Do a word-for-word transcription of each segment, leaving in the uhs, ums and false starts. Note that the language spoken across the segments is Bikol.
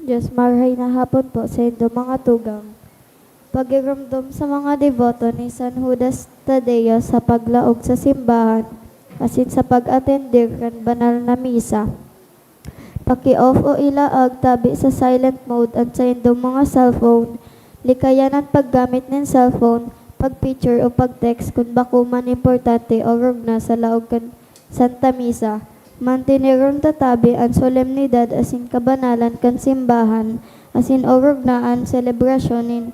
Diyos, marahay na hapon po sa indo mga tugang. Pagiromdom sa mga deboto ni San Judas Tadeo sa paglaog sa simbahan asin sa pag-atender kan banal na misa. Paki-off o ilaag tabi sa silent mode an saindong mga cellphone. Likayan an paggamit nin cellphone, pag-picture o pag-text kun bako man importante o rugna sa laog kan Santa Misa. Manteneron ta tabi an solemnidad asin kabanalan kan simbahan asin orog na an selebrasyon nin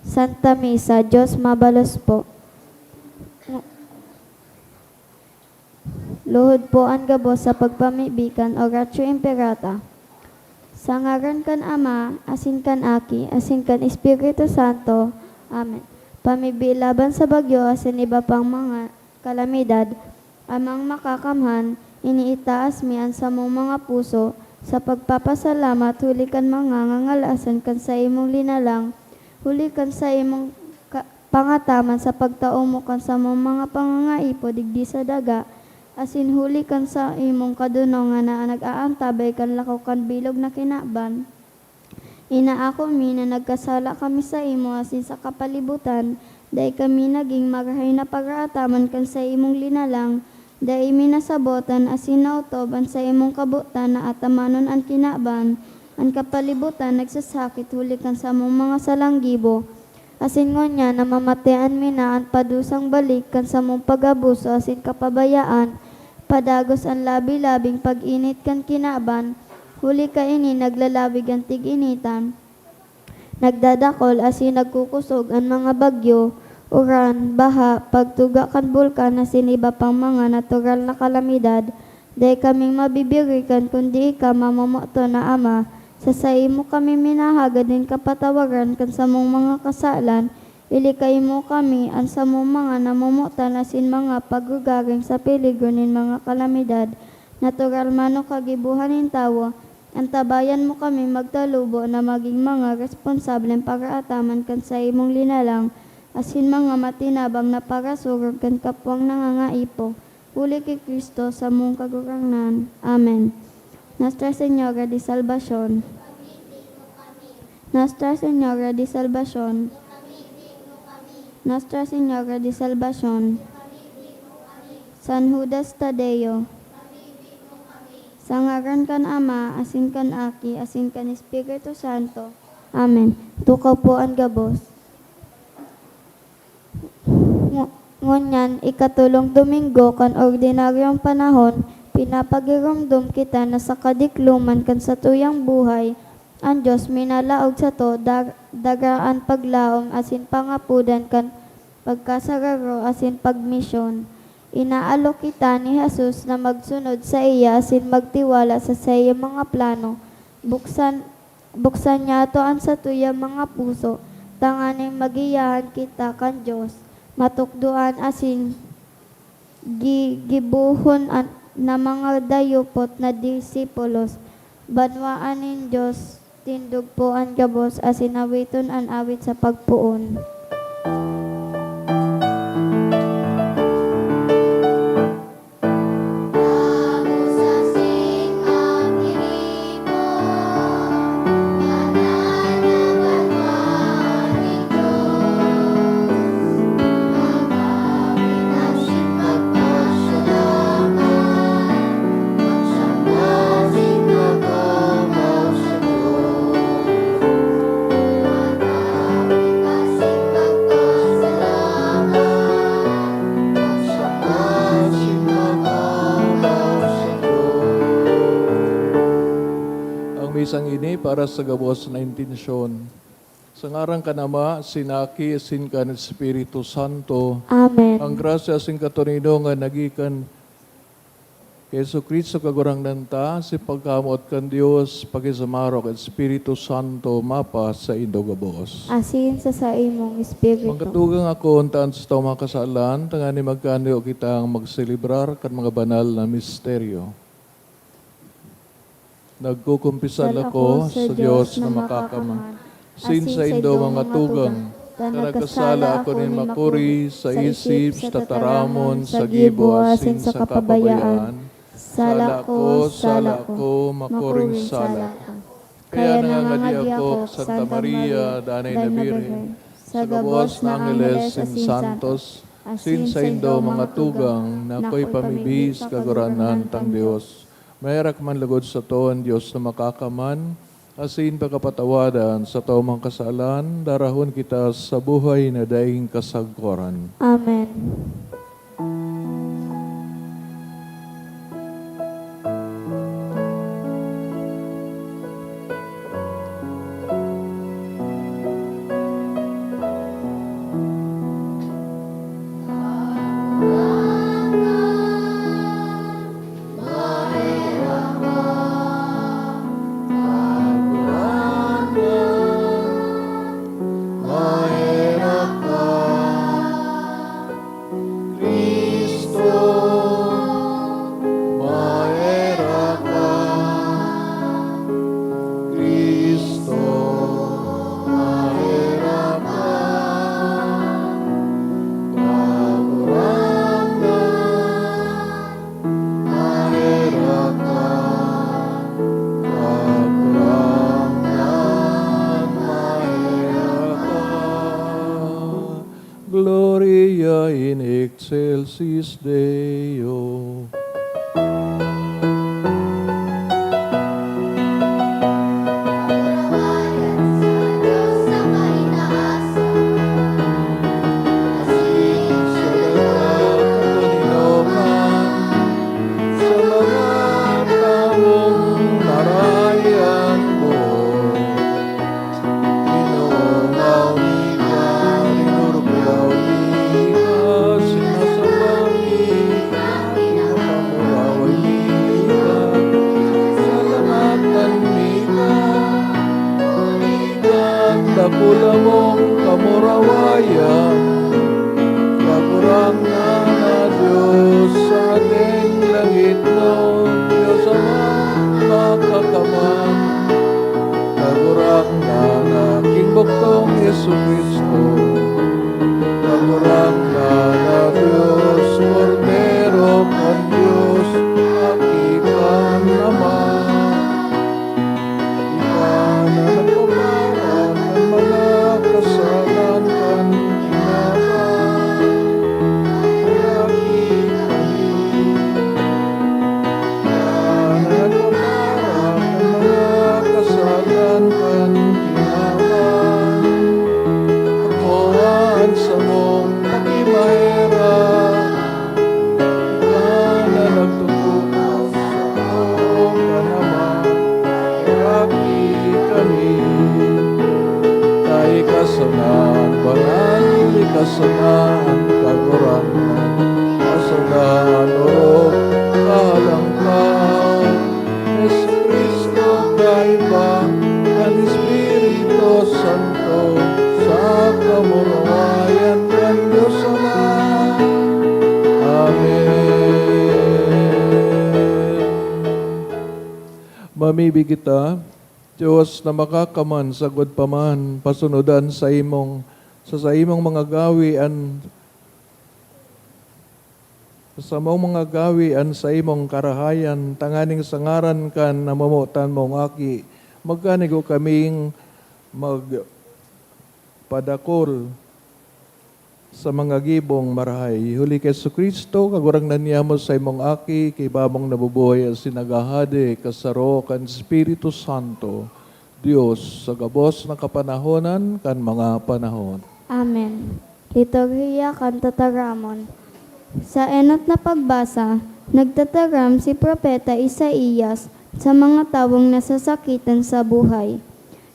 Santa Misa. Diyos mabalos po. Luhod po an gabos sa pagpamibi kan Oratio Imperata. Sa ngaran kan Ama, asin kan Aki, asin kan Espiritu Santo. Amen. Pamibi laban sa bagyo asin iba pang mga kalamidad, Amang Makakamhan, iniitaas mi an samong mga puso sa pagpapasalamat huli kan mga ngangalasan kan saimong linalang, huli kan saimong ka-, pangataman sa pagtao mo kan samong mga pangangaipo digdi sa daga, asin huli kan saimong kadonongan na nag-aantabay kan lako kan bilog na kinaban. Inaako mi na nagkasala kami saimo asin sa kapalibutan, dai kami nagin marahay na paraataman kan saimong linalang, dai mi nasabotan asin naotob an saimong kabotan na atamanon an kinaban, an kapalibutan nagsasakit huli kan samong mga salang gibo. Asin ngunyan namamatean mi na an padusang balik kan samong pag-abuso asin kapabayaan, padagos an labi-labing pag-init kan kinaban, huli kaini naglalawig an tig-initan, nagdadakol asin nagkukosog an mga bagyo, uran, baha, pagtuga kan bulkan asin iba pang mga natural na kalamidad. Dai kaming mabibirikan kundi ika, mamomoton na Ama, sa saimo kami minahagad nin kapatawaran kan samong mga kasalan, ilikay mo kami, an samong mga namomotan asin mga pagrugaring sa peligro nin mga kalamidad, natural man o kagibohan nin tawo, antabayan mo kami magtalubo na magin mga responsableng paraataman kan saimong linalang, asin mga matinabang na parasurog kan kapwang nangangaipo. Huli ki Cristo, samong Kagurangnan. Amen. Nuestra Señora de Salvacion. Nuestra Señora de Salvacion. Nuestra Señora de Salvacion. San Judas Tadeo. Sa ngaran kan Ama, asin kan Aki, asin kan Espiritu Santo. Amen. Tukaw po an gabos. Ngu-, ngunyan, ikatolong Domingo kan ordinaryong panahon, pinapagiromdom kita na sa kadikloman kan satuyang buhay, an Dios minalaog sato dar-, dara an paglaom asin pangapodan kan pagkasararo asin pagmisyon. Inaalok kita ni Jesus na magsunod saiya asin magtiwala sa saiyang mga plano. Buksan Buksan niyato an satuyang mga puso, tanganing magiyahan kita kan Dios, matukdoan asin gi-, gibohon an, na mga dayupot na disipulos. Banwaan nin Dios, tindog po an gabos asin awiton an awit sa pagpoon. Ang misang ini para sa gabos na intensyon. Sa ngaran kan Ama, sin Aki, sin kan Espiritu Santo. Amen. Ang grasya sin katoninongan nagikan Jesu-Cristo, Kagurangnan ta, si pagkamoot kan Dios, pakisumaro kan Espiritu Santo, mapa saindo gabos. Asin sa saimong espiritu. Mga tugang, ako, untaan sa mga kasalan, tanganing magkanuyo kitang magselebrar kan mga banal na misteryo. Nagkukumpisal ako sa Dios na makakamhan, asin saindo mga tugang, ta nagkasala ako nin makuri sa isip, sa tataramon, sa gibo, asin sa kapabayaan. Sala ko, sala ko, makuring sala ko. Kaya nangangadi ako, Santa Maria, danay na Birhen, sa gabos na angheles asin santos, asin saindo mga tugang, na ako'y pamibi sa Kagurangnan tang Dios. Maherak man logod sato an Dios na Makakaman, asin pakapatawadan sa sato mga kasalan, darahon kita sa buhay na daing kasagkoran. Amen. Cristo, maherak ka. Cristo, maherak ka. Kagurangnan, maherak ka. Kagurangnan, maherak ka. Gloria in excelsis Deo. Sa mga tawong marahay an buhay. Linongaw mi ka, linuruglaw mi ka, sinasamba mi ka, pinapamuraway mi ka, sasalamatan mi ka. Huli kan dakula mong kamurawayan, Kagurangnan na Dios, sa ating langitnon, Dios Ama, Makakaman. Kagurangnan na aking bugtong Jesu-Cristo, Kagurangnan na Dios, Kordero kan Dios, Aki kan Ama. Ika na nagpapara kan mga kasalan kan tinapay. Aki kami. Ika na nagpapara kan mga kasalan kan tinapay. Akoa an samong pakimaherak. Ika na nagtutukaw sa too kan Ama, Aki kami. Ta ika sana an banal, ika sana an Kagurangnan, ika sana an orog, kahalangkaw. Jesu-Cristo, kaiba kan Espiritu Santo, sa kamurawayan kan Dios Ama. Amen. Mamibi kita, Dios na Makakaman, sagkod pa man, pasunodan sa imong, sa saimong mga gawi an Sa samong mga gawi an saimong karahayan, tanganing sa ngaran kan namomotan mong Aki, magkanigo kaming magpadakul sa mga gibong marahay. Huli ki Jesu-Cristo, Kagurangnan niamo, saimong Aki, kaiba mong nabubuhay asin naghahade, kasaro kan Espiritu Santo, Dios, sa gabos na kapanahonan kan mga panahon. Amen. Liturhiya kan Tataramon. Sa enot na pagbasa, nagtataram si Propeta Isaias sa mga tawong nasasakitan sa buhay.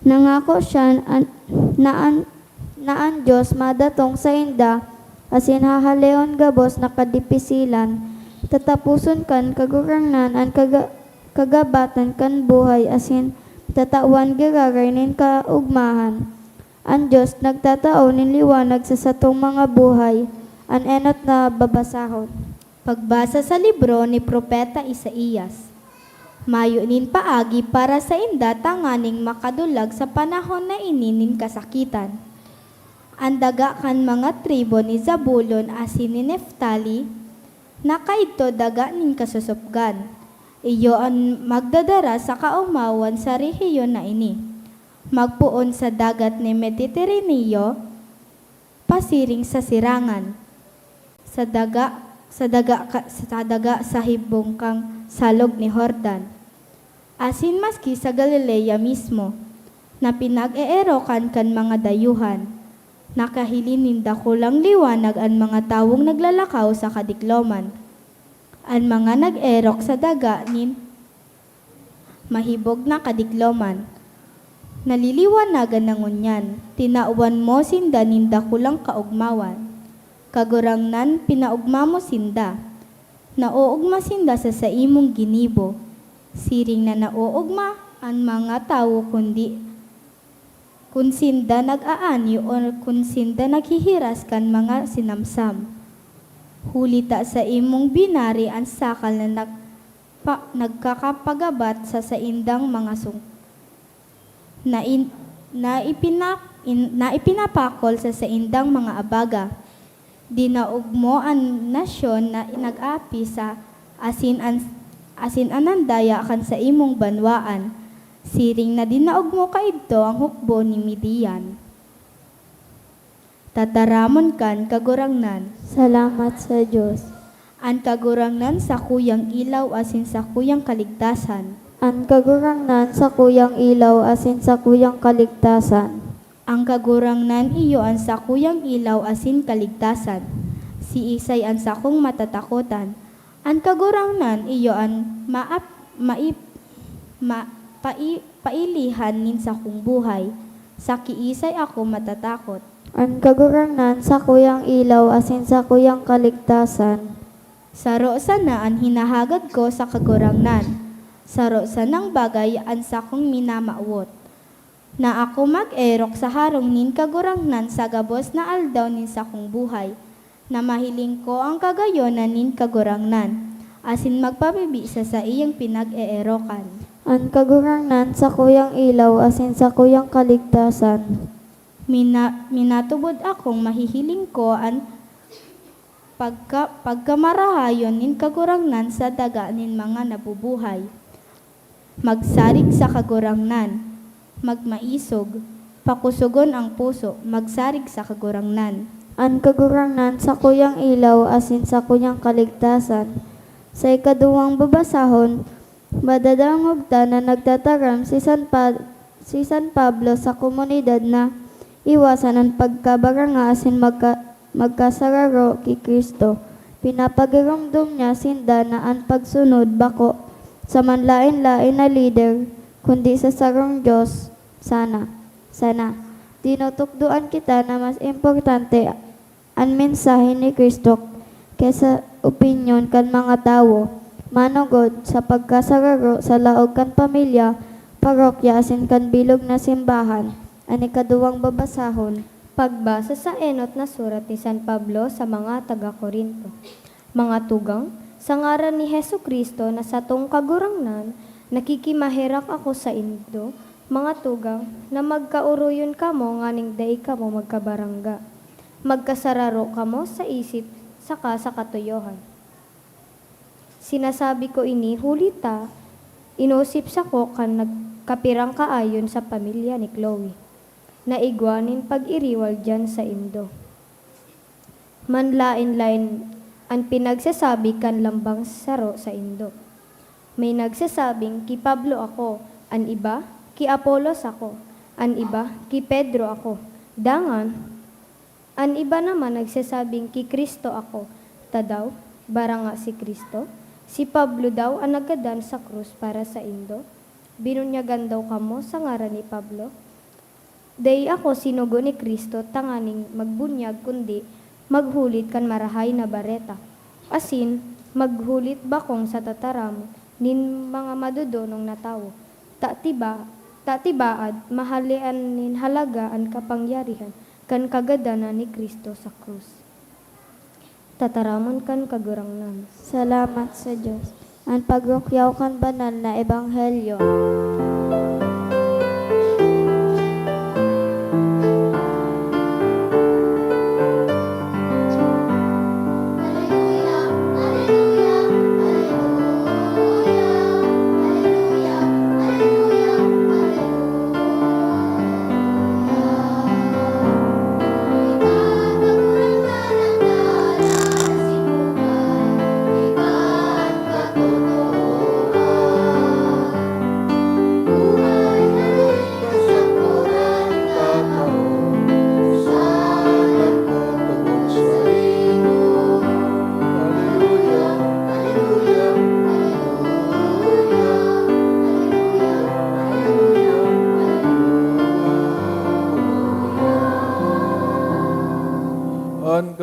Nangako siya an, na an, na an Dios madatong sainda asin hahaleon gabos na kadipisilan. Tataposon kan Kagurangnan an kaga, kagabatan kan buhay asin tatawan giraray nin kaogmahan. An Dios nagtatao nin liwanag sa satong mga buhay. An enot na babasahon. Pagbasa sa libro ni Propeta Isaias. Mayo nin paagi para sainda tanganing makadulag sa panahon na ini nin kasakitan. An daga kan mga tribu ni Zabulon asin ni Neftali, nakaidto daga nin kasosopgan. Iyo an magdadara sa kaomawan sa rehiyon na ini, magpoon sa dagat ni Mediterraneo, pasiring sa sirangan, sa daga, sa daga ka, sa daga sa hibong kan Salog ni Jordan, asin maski sa Galilea mismo, na pinag-eerokan kan mga dayuhan. Nakahiling nin dakulang liwanag an mga tawong naglalakaw sa kadikloman. An mga nag-erok sa daga nin mahibog na kadikloman, naliliwanagan na ngunyan. Tinawan mo sinda nin dakulang kaogmawan. Kagurangnan, pinaogma mo sinda. Naoogma sinda sa saimong ginibo. Siring na naoogma an mga tawo, kundi kun sinda nag-aani o kun sinda naghihiras kan mga sinamsam. Huli ta saimong binari an sakal na nagpa-, nagkakapagabat sa saindang mga sung-, na in-, na ipina-, in-, na ipinapakol sa saindang mga abaga. Dinaog mo an nasyon na nag-aapi sa asin an, asin an nandaya kan saimong banwaan, siring na dinaog mo kaidto an hukbo ni Midian. Tataramon kan Kagurangnan. Salamat sa Dios. An Kagurangnan sakuyang ilaw asin sakuyang kaligtasan. An Kagurangnan sakuyang ilaw asin sakuyang kaligtasan. An Kagurangnan iyo an sakuyang ilaw asin kaligtasan. Siisay an sakong matatakotan? An Kagurangnan iyo an maap-, maip-, ma-, pai-, pailihan nin sakong buhay. Sa kiisay ako matatakot? An Kagurangnan sakuyang ilaw asin sakuyang kaligtasan. Saro sana an hinahagad ko sa Kagurangnan. Saro sanang bagay an sakong minamawot, na ako mag-erok sa harong nin Kagurangnan sa gabos na aldaw nin sakong buhay, na mahiling ko an kagayonan nin Kagurangnan, asin magpapibi sa saiyang pinag-eerokan. An Kagurangnan sakuyang ilaw asin sakuyang kaligtasan. Mina-, minatubod akong mahihiling ko an pagka-, pagkamarahayon nin Kagurangnan sa daga nin mga nabubuhay. Magsarig sa Kagurangnan, magmaisog, pakosogon an puso, magsarig sa Kagurangnan. An Kagurangnan sakuyang ilaw asin sakuyang kaligtasan. Sa ikaduwang babasahon, madadangog ta na nagtataram si San Pa-, si San Pablo sa komunidad na iwasan an pagkabaranga asin magka-, magkasararo ki Cristo. Pinapagiromdom niya sinda na an pagsunod bako sa manlaen-laen na lider, kundi sa sarong Dios sana. Sana. Tinutukdoan kita na mas importante an mensahe ni Cristo ki sa opinyon kan mga tawo, manongod sa pagkasararo sa laog kan pamilya, parokya asin kan bilog na simbahan. An ikaduwang babasahon. Pagbasa sa enot na surat ni San Pablo sa mga taga Corinto. Mga tugang, sa ngaran ni Jesu-Cristo na satong Kagurangnan, nakikimaherak ako saindo, mga tugang, na magkaoroyon kamo nganing dai kamo magkabaranga. Magkasararo kamo sa isip saka sa katuyohan. Sinasabi ko ini huli ta inosip sako kan nagkapirang kaayon sa pamilya ni Chloe, na igwa nin pag-iriwal diyan saindo. Manlaen-laen an pinagsasabi kan lambang saro saindo. May nagsasabing, "Ki Pablo ako," an iba, "Ki Apolos ako," an iba, "Ki Pedro ako." Dangan, an iba naman nagsasabing, "Ki Cristo ako." Tadaw, baranga si Cristo? Si Pablo daw an nagadan sa krus para saindo? Binunyagan daw kamo sa ngaran ni Pablo? Dai ako sinugo ni Cristo tanganing magbunyag, kundi maghulit kan Marahay na Bareta, asin maghulit bakong sa tataramon nin mga madodonong na tawo. Ta tiba-, ta tibaad, mahalean nin halaga an kapangyarihan kan kagadanan ni Cristo sa krus. Tataramon kan Kagurangnan. Salamat sa Dios. An pagrukyaw kan banal na ebanghelyo.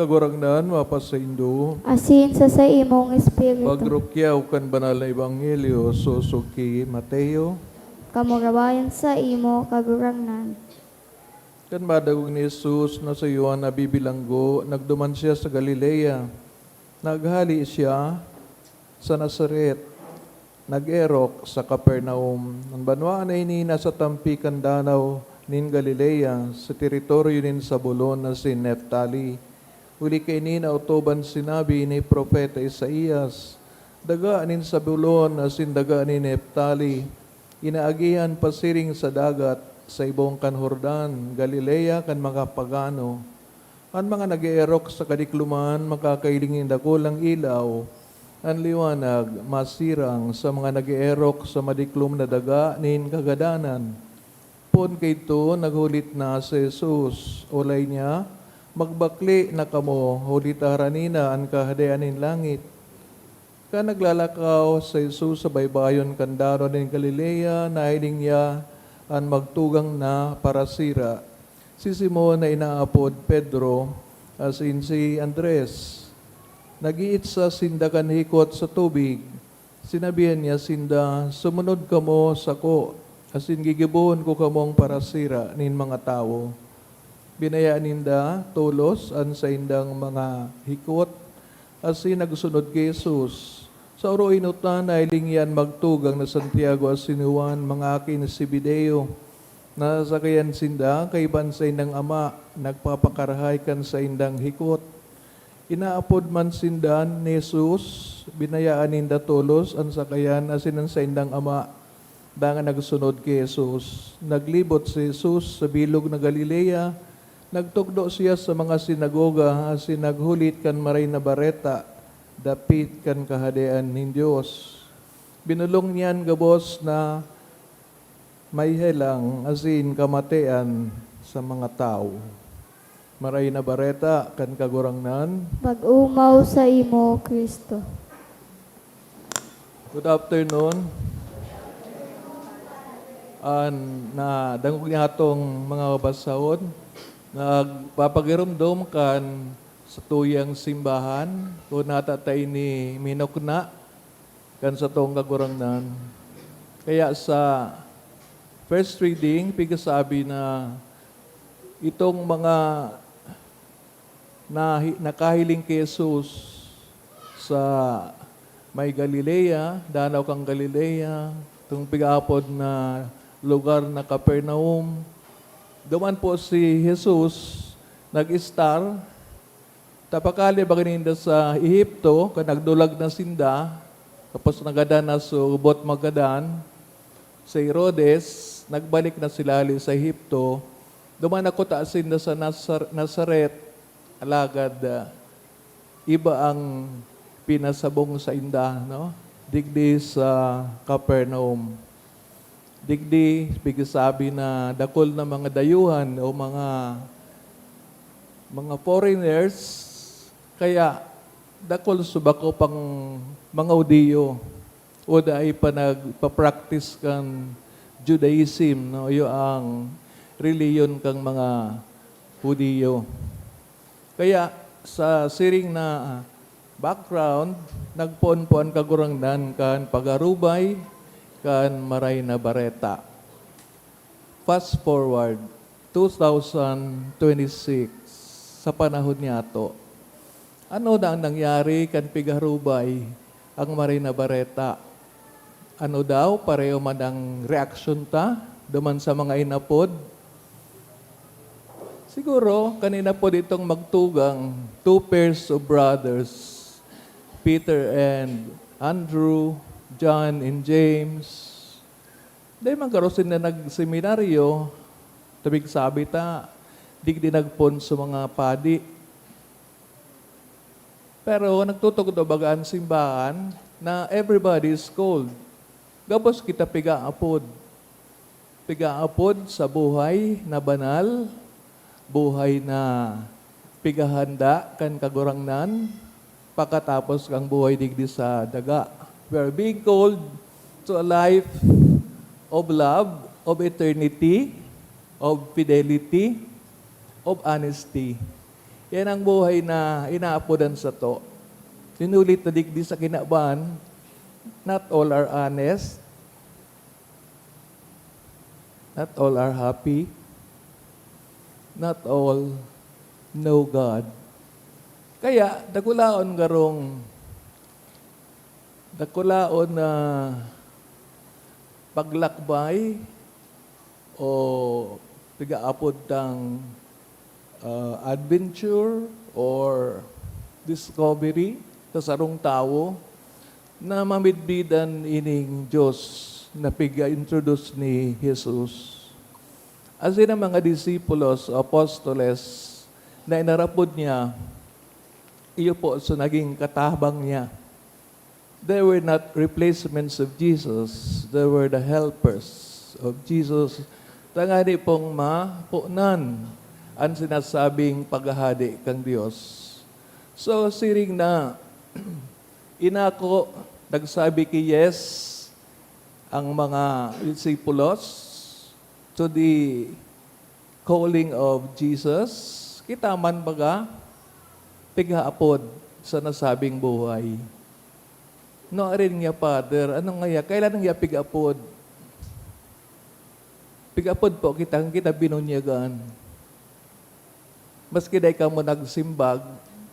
Kagurangnan, mapasaindo. Asin sa saimong espiritu. Pagrukyaw kan banal na ebanghelyo sosog ki Mateo. Kamurawayan sa imo, Kagurangnan. Kan madangog ni Jesus na si Juan nabibilanggo, nagduman siya sa Galilea. Naghale siya sa Nazaret, nag-erok sa Capernaum. An banwaan na ini nasa tampi kan Danaw nin Galilea, sa teritoryo nin Zabulon asin Neftali. Huli kaini naotob an sinabi ni Propeta Isaias, "Daga nin Zabulon asin daga ni Neftali, inaagihan pasiring sa dagat, sa ibong kan Jordan, Galilea kan mga pagano." An mga nag-eerok sa kadikloman makakailing nin dakulang ilaw, an liwanag masirang sa mga nag-eerok sa madiklom na daga nin kagadanan. Poon kaidto, naghulit na si Jesus. Olay niya, "Magbakle na kamo, huli ta harani na an Kahadean nin langit." Kan naglalakaw si Jesus sa baybayon kan Danaw nin Galilea, nahiling niya an magtugang na parasira, si Simon na inaapod Pedro, asin si Andres. Nag-iitsa sinda kan hikot sa tubig. Sinabihan niya sinda, "Sumunod kamo sako, asin gigibohon ko kamong parasira nin mga tawo." Binayaan ninda tolos an saindang mga hikot asin nagsunod ki Jesus. Sa oroenotan, nahiling niya an magtugang na Santiago asin Juan, mga aki ni Zebedeo, nasasakayan sinda kaiba an saindang ama, nagpapakarahay kan saindang hikot. Inaapod man sinda ni Jesus, binayaan ninda tolos an sakayan asin an saindang ama, dangan nagsunod ki Jesus. Naglibot si Jesus sa bilog na Galilea, nagtukdo siya sa mga sinagoga asin naghulit kan Maray na Bareta dapit kan Kahadean nin Dios. Binolong niya an gabos na may helang asin kamatian sa mga tawo. Maray na Bareta kan Kagurangnan. Pag-omaw saimo, Cristo. Good afternoon. An nadangog niya atong mga babasahon, nagpapagiromdom kan satuyang simbahan, kun nata ta ini minukna kan satong Kagurangnan. Kaya sa first reading, pigasabi na itong mga nahi-, nakahiling ki Jesus sa may Galilea, Danaw kan Galilea, itong pigaapod na lugar na Capernaum. Duman po si Jesus nag-estar. Ta pakali ba ninda sa Ehipto, kan nagdulag na sinda, tapos nagadan na sa hubot magadan, si Herodes, nagbalik na sila hali sa Ehipto. Duman nakuta sinda sa Nazar-, Nazaret, alagad, ah, iba ang pinasabong sainda, no? Digdi sa Capernaum. Digdi, pigasabi na dakul na mga dayuhan o mga, mga foreigners, kaya dakul sa bako pang mga Hudiyo o dai pa nagpa-practice kan Judaism, no? Iyo ang reliyon kan mga Hudiyo. Kaya, sa siring na, ah, background, nagpoon po an Kagurangnan kan pag-arubay kan Maray na Bareta. Fast forward, two thousand twenty-six, sa panahon niyato. Ano na ang nangyari kan pigarubay ang Maray na Bareta? Ano daw, pareho man ang reaksyon ta duman sa mga inapod? Siguro, kan inapod itong magtugang, two pairs of brothers, Peter and Andrew, John and James. Dai man garo sinda nagseminaryo, tabig sabi ta, digdi nagpoon sa mga padi. Pero nagtutugdo baga an simbahan na everybody is called. Gabos kita pigaapod. Pigaapod sa buhay na banal, buhay na pigahanda kan Kagurangnan, pakatapos kan buhay digdi sa daga. We are being called to a life of love, of eternity, of fidelity, of honesty. Yan ang buhay na inaapodan sato. Sinulit na digdi sa kinaban, not all are honest, not all are happy, not all know God. Kaya, dakulaon garong, dakulaon na paglakbay o pigaapod tang, ah, adventure or discovery sa sarong tawo na mamidbidan ining Dios na piga-introduce ni Jesus. Asin ang mga disipulos o apostoles na inarapod niya, iyo po sa naging katabang niya. They were not replacements of Jesus. They were the helpers of Jesus. Tangani pong maponan an sinasabing paghahade kan Dios. So, siring na inako, nagsabi ki yes ang mga disipulos to the calling of Jesus. Kita man baga, pighaapod sa nasabing buhay. No, arin niya, Father, ano ngaya? Kailan ang iya pig-apod? Pig-apod po kita, kita binunyagan. Maski dai kamo nagsimbag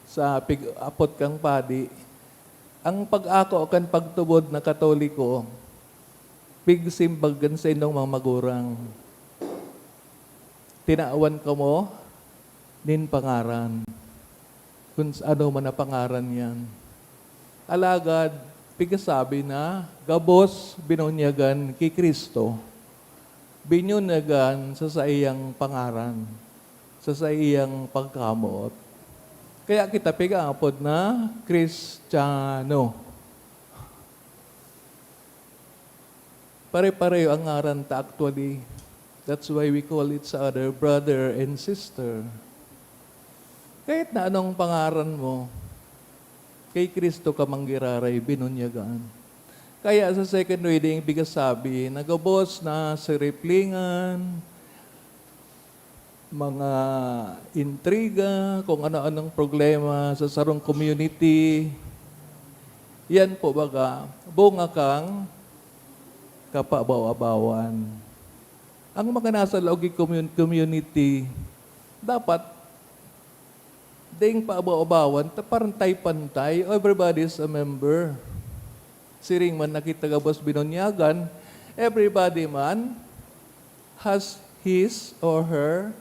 sa pig-apod kang padi, ang pag-ako kan pagtubod na Katoliko, pigsimbag kan saindong mga magurang. Tinawan kamo nin pangaran, kun s-, ano man na pangaran yan. Alagad, pigasabi na gabos binunyagan ki Cristo, binunyagan sa saiyang pangaran, sa saiyang pagkamoot. Kaya kita pigaapod na Kristiyano. Pare-pareho ang ngaran ta actually. That's why we call each other brother and sister. Kahit na anong pangaran mo, kay Cristo ka manggiraray, binunyagan. Kaya sa second reading, pigasabi na gabos na siriplingan, mga intriga, kung ano-anong problema sa sarong community. Yan po baga, bunga kang kapabaw-abawan. Ang mga nasa laog ki commun-, community, dapat ding paabaw-abawan, ta pantay-pantay, everybody is a member. Siring man na kita gabos binunyagan, everybody man has his or her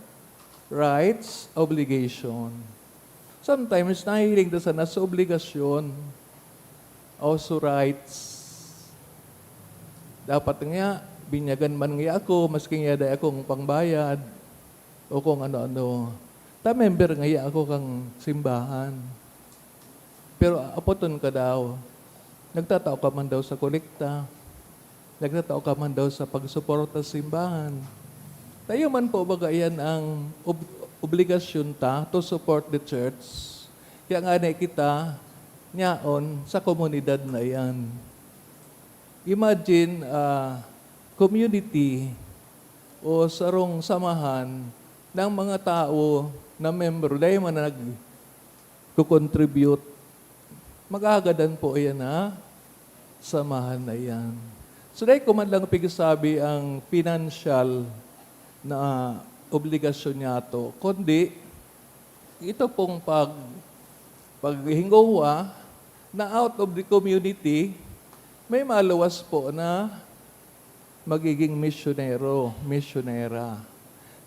rights, obligation. Sometimes, nahihiling ta sana sa obligasyon o sa rights. Dapat nga, binyagan man nga ako, maski nga dai akong pangbayad, o kung ano-ano. Ta member nga ako kang simbahan. Pero apoton ka daw, nagtatao ka man daw sa kolekta, nagtatao ka man daw sa pagsuporta sa simbahan. Tayo man po, baga, iyan ang ob-, obligasyon ta to support the church. Kaya nga na kita, nyaon sa komunidad na iyan. Imagine, ah, community o sarong samahan ng mga tao na membro, dahil man nagko-contribute, mag-aagadan po iyan na samahan na iyan. So, dahil ko man lang pigsabi ang pinansyal na obligasyon niyato, kundi ito pong pag-, paghingowa na out of the community, may maluwas po na magiging misyonero, misyonera.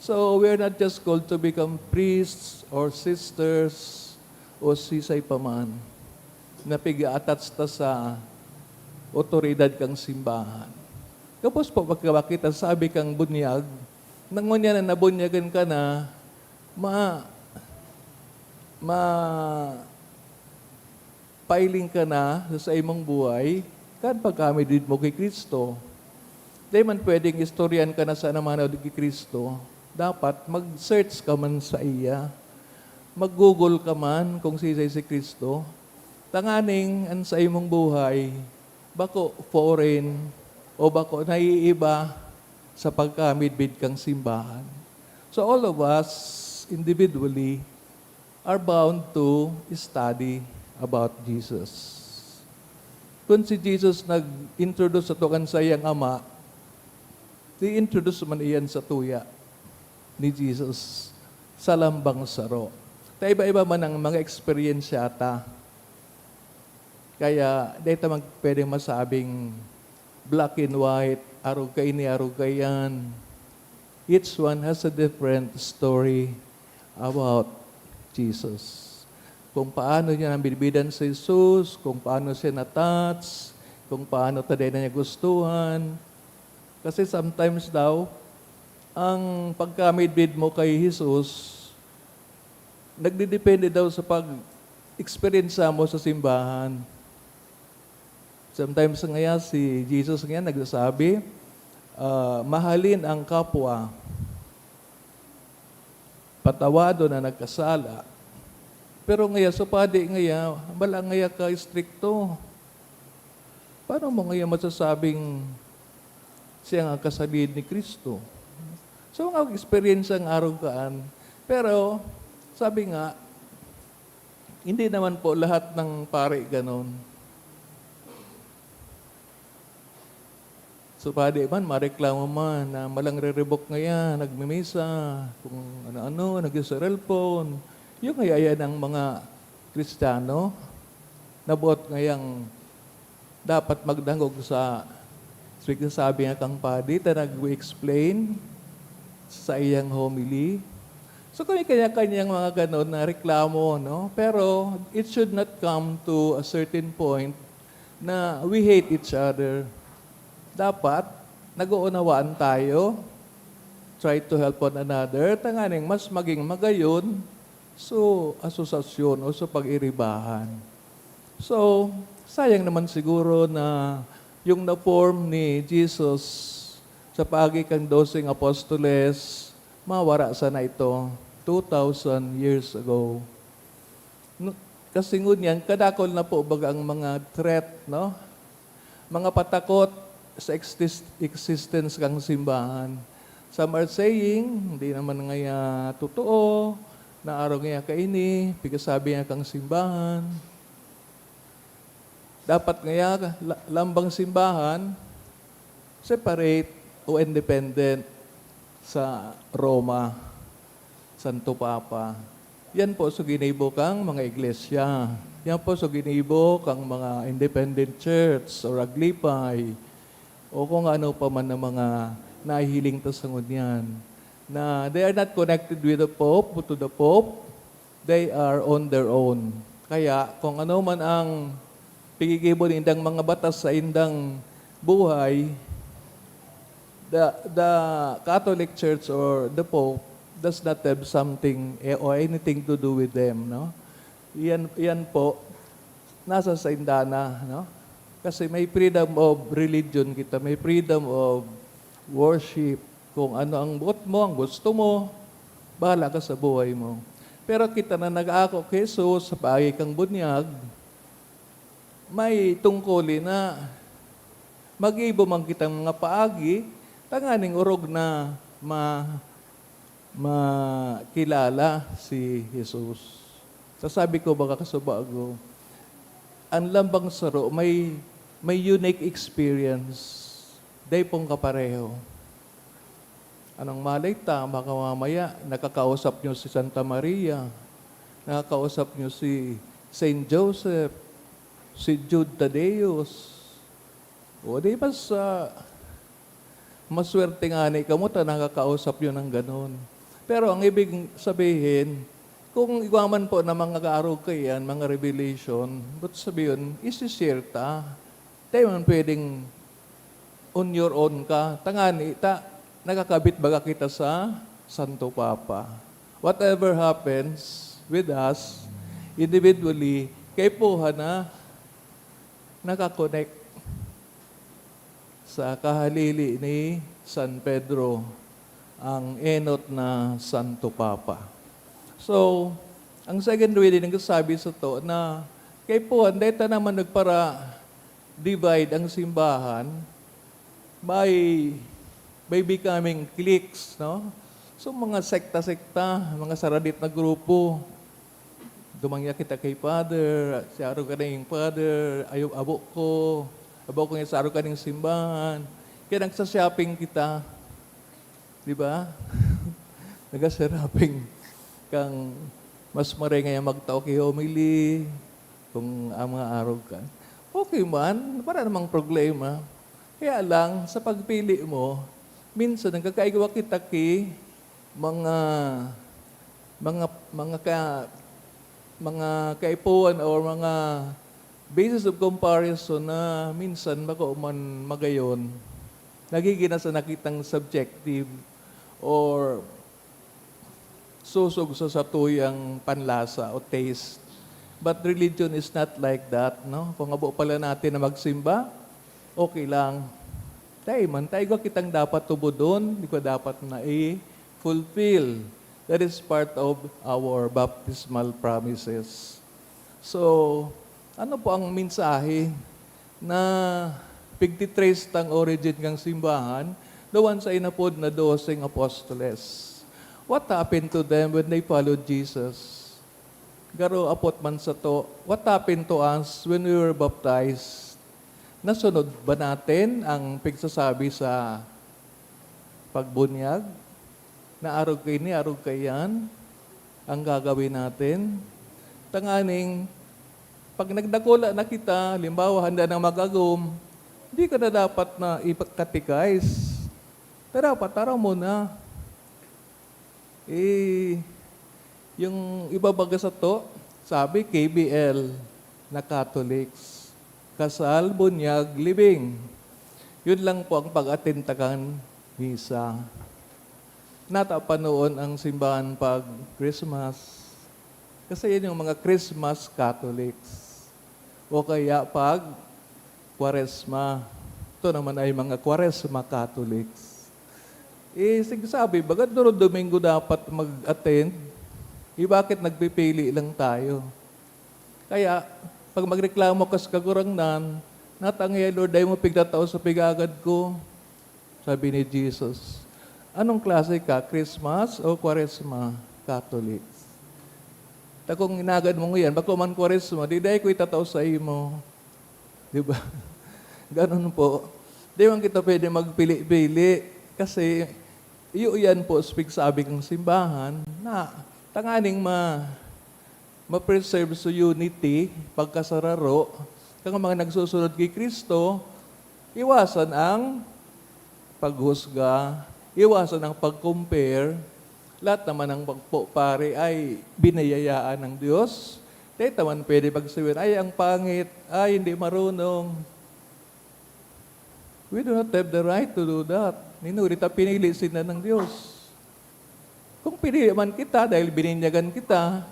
So, we are not just called to become priests or sisters o sisay pa man na pig-a-attach ta sa otoridad kang simbahan. Gabos po pagkabakit, sabi kang bunyag, na ngunyan na nabunyagan ka na, ma-, ma-, pailing ka na sa saimong buhay, kan pagkamidbid mo ki Cristo. Dai man pwedeng istoryan ka na sa namanod ki Cristo. Dapat mag-search ka man saiya. Mag-Google ka man kung sisay si Cristo. Tanganing an saimong buhay, bako foreign o bako naiiba sa pagkamidbid kang simbahan. So all of us, individually, are bound to study about Jesus. Kun si Jesus nag-introduce sato kan saiyang Ama, i-introduce man iyan satuya ni Jesus sa lambang saro. Ta iba-iba man ang mga eksperyensya ta. Kaya, di ta mag-, pwedeng masabing black and white, arog kaini, arog kaiyan. Each one has a different story about Jesus. Kung paano niya nabidbidan si Jesus, kung paano siya na-touch, kung paano ta dai na niya gustuhan. Kasi sometimes daw, ang pagkamidbid mo kay Jesus, nagdedepende daw sa pag-eksperyensya mo sa simbahan. Sometimes ngaya si Jesus ngaya nagsasabi, ah, "Mahalin ang kapwa, patawadon na nagkasala." Pero ngaya, sa padi ngaya, wala ngaya ka-estrikto. Paano mo ngaya masasabing siya nga kasalid ni Cristo? So, mga eksperyensya nga arog kaan. Pero, sabi nga, hindi naman po lahat ng pari ganon. So, padi man, mareklamo man na malang riribok ngaya, nagmimisa, kung ano-ano, nag-cellphone. Yung ngaya yan ang mga Kristiyano, nabuot ngayang dapat magdangog sa, sa sabi nga kang padi, ta nag-explain sa iyang homily. So, kami kanya-kanyang mga ganon na reklamo, no? Pero it should not come to a certain point na we hate each other. Dapat, nag-uunawaan tayo, try to help one another, tanganing mas maging magayon so asosasyon o sa pag-iribahan. So, sayang naman siguro na yung na-form ni Jesus sa paagi kan doseng apostoles, mawara sana ito two thousand years ago. No, kasi ngunyan, kadakol na po baga ang mga threat, no? Mga patakot sa exis-, existence kang simbahan. Some are saying, hindi naman ngaya totoo, na arog ngaya kaini, pigkasabi ngaya kang simbahan. Dapat ngaya, la-, lambang simbahan, separate o independent sa Roma, Santo Papa. Yan po so ginibo kang mga iglesia. Yan po so ginibo kang mga independent church or Aglipay o kung ano pa man ang mga nahihiling ta sa ngunyan, na they are not connected with the Pope, but to the Pope, they are on their own. Kaya, kung ano man ang pigigibo nindang mga batas sa indang buhay, the, the Catholic Church or the Pope does not have something, eh, or anything to do with them, no? Yan, yan po, nasa sa inda na, no? Kasi may freedom of religion kita, may freedom of worship. Kung ano ang buot mo, ang gusto mo, bahala ka sa buhay mo. Pero kita na nag-aako ki Jesus sa paagi kang bunyag, may tungkoli na mag-ibo man kitang mga paagi, tanganing orog na ma-, makilala si Jesus. Sasabi ko, mga kasubago, ang lambang saro may, may unique experience. Dai pong kapareho. Anong malay ta, baka mamaya nakakausap nyo si Santa Maria, nakakausap nyo si Saint Joseph, si Jude Tadeus. O di mas, ah, maswerte ngani kamo ta nakakausap nyo ng ganon. Pero ang ibig sabihin, kung igwa man po na mga kaarog kaiyan, mga revelation, but sabihin, isi-share ta. Dai man pwedeng on your own ka. Tangani ta, nakakabit baga kita sa Santo Papa. Whatever happens with us, individually, kaipuhan na nakakonek sa kahalili ni San Pedro, ang enot na Santo Papa. So, ang second reading nagsasabi sato na kaipuhan, dai ta naman nagpara divide ang simbahan by, by becoming cliques, no? So, mga sekta-sekta, mga saradit na grupo. Duman niya kita kay Father, siya arog kaning Father, ayo, abo ko, abo ko niya sa arog kaning simbahan. Kaya nagsa-shopping kita. Di ba? Nagsa-shopping. Kang mas maray nga magtao ki homily, kung ang mga arog ka. Okay man, wala namang problema. Kaya lang, sa pagpili mo, minsan nagkakaigwa kita ki mga, mga, mga ka-, mga kaipuhan or mga basis of comparison na minsan bako man magayon, nagiging na sa nakitang subjective or sosog sa satuyang panlasa o taste. But religion is not like that, no? Kung abo pala natin na magsimba, okay lang. Dai man, ta igwa kitang dapat tubodon, igwa dapat na i-fulfill. That is part of our baptismal promises. So, ano po ang mensahe na pigtitrace tang origin kan simbahan, duman sa inapod na doseng apostoles? What happened to them when they followed Jesus? Garo apot man sato, what happened to us when we were baptized? Nasunod ba natin ang pigsasabi sa pagbunyag? Na arog kaini, arog kaiyan ang gagawin natin. Tanganing, pag nagdakula na kita, halimbawa, handa nang mag-agom, di ka na dapat na ipa-catechize. Ta dapat, taraw mo na. Eh, yung iba baga sato, sabi, K B L na Catholics. Kasal, bunyag, libing. Yun lang po ang pag-attend ta kan misa. Nata pa noon ang simbahan pag Christmas. Kasi yan yung mga Christmas Catholics. O kaya pag Kwaresma. Ito naman ay mga Kwaresma Catholics. Eh, sig-, sabi, baga duro Domingo dapat mag-attend. Eh, bakit nagpipili lang tayo? Kaya, pag magreklamo ka sa Kagurangnan, "Natangay, Lord, dai mo pigtatao sa pigagad ko." Sabi ni Jesus, "Anong klase ka, Christmas o Kwaresma?" "Catholics." "Ta kung inagad mo ngunyan, bako man Kwaresma, di dai ko itatao sa imo." Di ba? Ganun po. Di man kita pwede magpili-pili. Kasi, iyo yan po, pigsabi kan simbahan, na tanganing ma-, ma-preserve sa unity, pagkasararo, kan mga nagsusunod ki Cristo, iwasan ang paghusga, iwasan ang pag-compare. Lahat naman ng pagpo-, pare ay biniyayaan ng Diyos. Di ta man pwede pagsabihan, "Ay, ang pangit. Ay, hindi marunong." We do not have the right to do that. Nin huli ta pinili sinda ng Diyos. Kung pinili man kita dahil bininyagan kita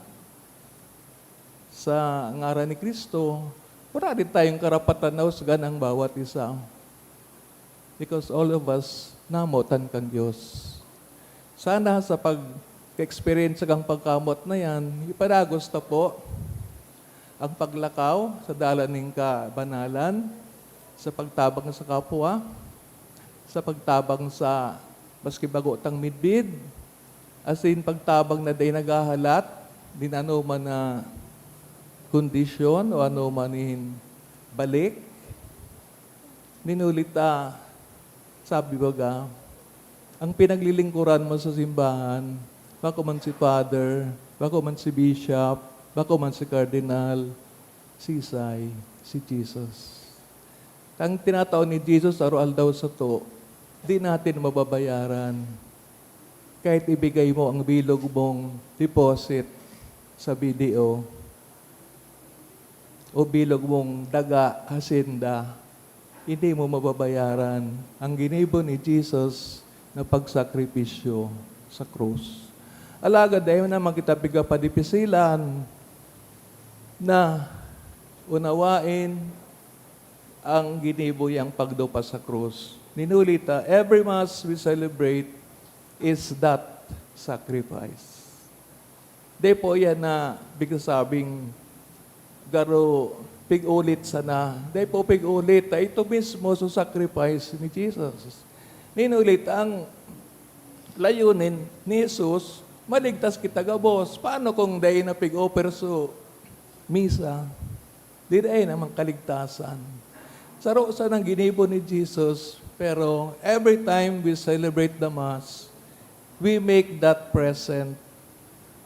sa ngaran ni Cristo, wala din tayong karapatan na husgan ang bawat isa. Because all of us namotan kan Diyos. Sana sa pag-experience kang pagkamot na yan, ipadagos ta po ang paglakaw sa dalan nin kabanalan, sa pagtabang sa kapwa, sa pagtabang sa maski bago tang midbid, asin pagtabang na dai naghahalat nin anoman na kondisyon o anoman nin balik. Nin huli ta, sabi baga, ang pinaglilingkuran mo sa simbahan, bako man si father, bako man si bishop, bako man si cardinal, sisay, si Jesus. Ang tinatao ni Jesus aroaldaw sato, di natin mababayaran. Kahit ibigay mo ang bilog mong deposit sa B D O o bilog mong daga, hacienda, hindi mo mababayaran ang ginibo ni Jesus na pagsakripisyo sa krus. Alagad dai naman kita pigapadipisilan na unawain ang ginibo niyang pagdupa sa krus. Nin huli ta, every Mass we celebrate is that sacrifice. Di po yan na bigla sabing garo pig-ulit sana. Di po pig-ulit. Ito mismo sa sacrifice ni Jesus. Nin huli ta, ang layunin ni Jesus, Maligtas kita gabos. Paano kung dai na pig-offer so misa? Di dai naman kaligtasan. Saro sanang ginibo ni Jesus, pero every time we celebrate the Mass, we make that present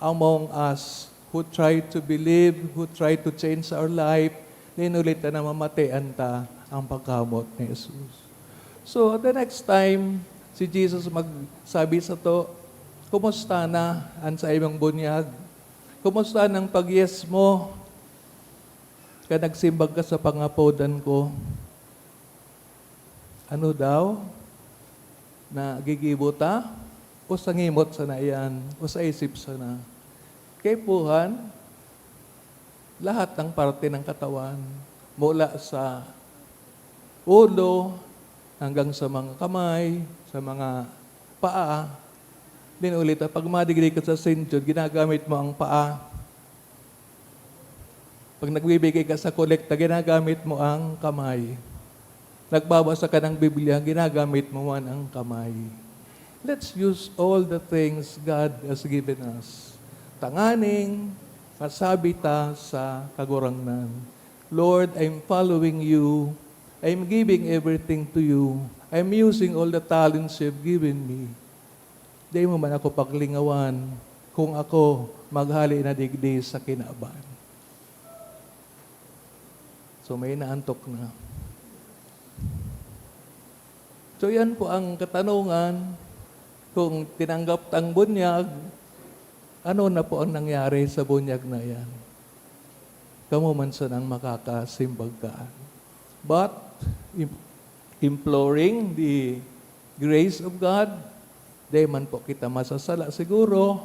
among us who try to believe, who try to change our life, nin huli ta na mamatian ta ang pagkamoot ni Jesus. So, the next time si Jesus magsabi sato, "Kumusta na an saimong bunyag? Kumusta an pag-yes mo? Kan nagsimbag ka sa pangapodan ko?" Ano daw? Nagigibo ta? O sangimot sana iyan? O sa isip sana? Kaipuhan, lahat ng parte ng katawan, mula sa ulo hanggang sa mga kamay, sa mga paa, din ulit, pag madigdi ka sa Saint Jude, ginagamit mo ang paa. Pag nagbibigay ka sa kolekta, ginagamit mo ang kamay. Nagbabasa ka ng Biblia, ginagamit mo man ang kamay. Let's use all the things God has given us. Tanganing masabi ta sa Kagurangnan, "Lord, I'm following you. I'm giving everything to you. I'm using all the talents you've given me." Dai mo man ako paglingawan kung ako maghale na digdi sa kinaban. So, may naantok na. So, yan po ang katanungan. Kung tinanggap tang bunyag, ano na po ang nangyari sa bunyag na yan? Kamo man sanang makakasimbag kaan. But, im-, imploring the grace of God, di man po kita masasala siguro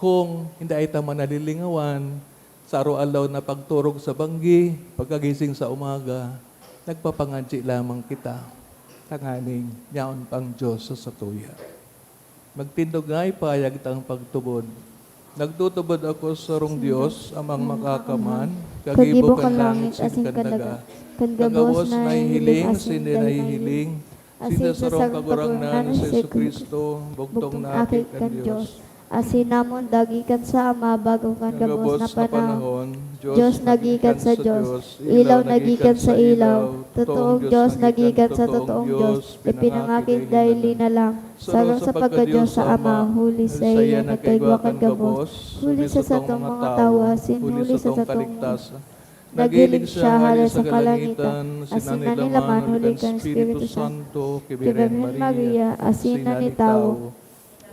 kung hindi ay ta man nalilingawan sa araw-araw na pagturog sa banggi, pagkagising sa umaga, nagpapangadyi lamang kita tanganing yaon pang Diyos sa satuya. Magtindog nga ipahayag ta ang pagtubod. Nagtutubod ako sa sarong Dios, Amang Makakaman, kagibo kan langit asin kan daga, kan gabos na nahihiling asin di nahihiling, asin sa sarong Kagurangnan na si Jesu-Cristo, bugtong na Aki kan Dios. Asin namundag gikan sa Ama bago kan gabos na panahon. Dios na gikan sa Dios, ilaw na gikan sa ilaw, totoong Dios na gikan sa totoong Dios, ipinangaki daily na lang. Saro sa pagka-Dios sa Ama, huli saiya nagkaigwa kan gabos, huli sa satong mga tawo, asin huli sa satong kaligtasan. Naghilig siya hale sa kalangitan, asin nanilaman huli kan Espiritu Santo, ki Birhen Maria, asin nanitawo.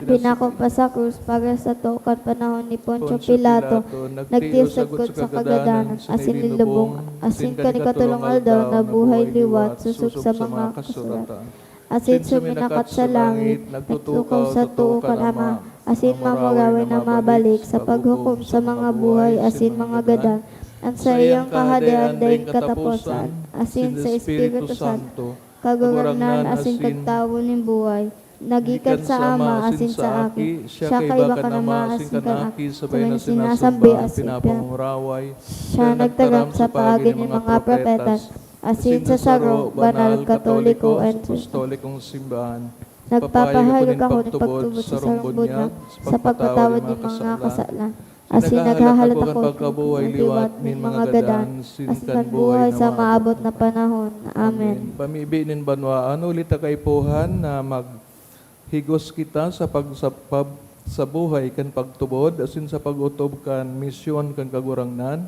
Pinako pa sa krus para sato kan panahon ni Poncio Pilato, nagtios sagkod sa kagadanan, asin linubong, asin kan ikatolong aldaw nabuhay liwat sosog sa mga kasuratan. Asin suminakat sa langit, nagtutukaw sa too kan Ama, asin mamurawi na mabalik sa paghukom sa mga buhay asin mga gadan. An saiyang kahadean daing kataposan, asin sa Espiritu Santo, Kagurangnan asin Kagtawo nin buhay, na gikan sa Ama asin sa Aki, siya kaiba kan Ama asin kan Aki, sabay na sinasambi asin pinapanguraway. Siya nagtaram sa paagi nin mga propeta, asin sa saro, banal, katoliko, asin apostolikong simbahan. Nagpapahayag ako nin pagtubod sa sarong bunyag, sa pagpatawad nin mga kasalan. Asin naghahalat ako kan pagkabuhay liwat nin mga gadan, asin kan buhay sa maabot na panahon. Amen. Pamibi nin banwaan, huli ta kaipuhan na maghigos kita sa pag-, sa pag-, sa buhay kan pagtubod, asin sa pag-otob kan misyon kan Kagurangnan.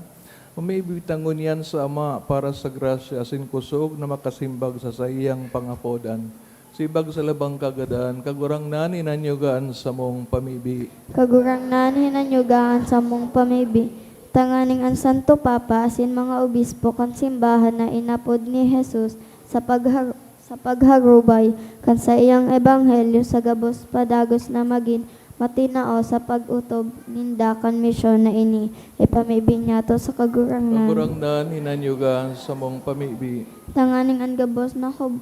Pamibi ta ngunyan sa Ama para sa grasya asin kusog na makasimbag sa saiyang pangapodan. Simbag sa labang kagadan, Kagurangnan, hinanyuga an samong pamibi. Kagurangnan, hinanyuga an samong pamibi, tanganing an Santo Papa asin mga obispo kan simbahan na inapod ni Jesus sa paghar-, sa pagharubay kan saiyang ebanghelyo sa gabos padagos na magin matinao sa pag-otob ninda kan misyon na ini. Ipamibi niyato sa Kagurangnan. Kagurangnan, hinanyuga an samong pamibi. Tanganing an gabos na hob-,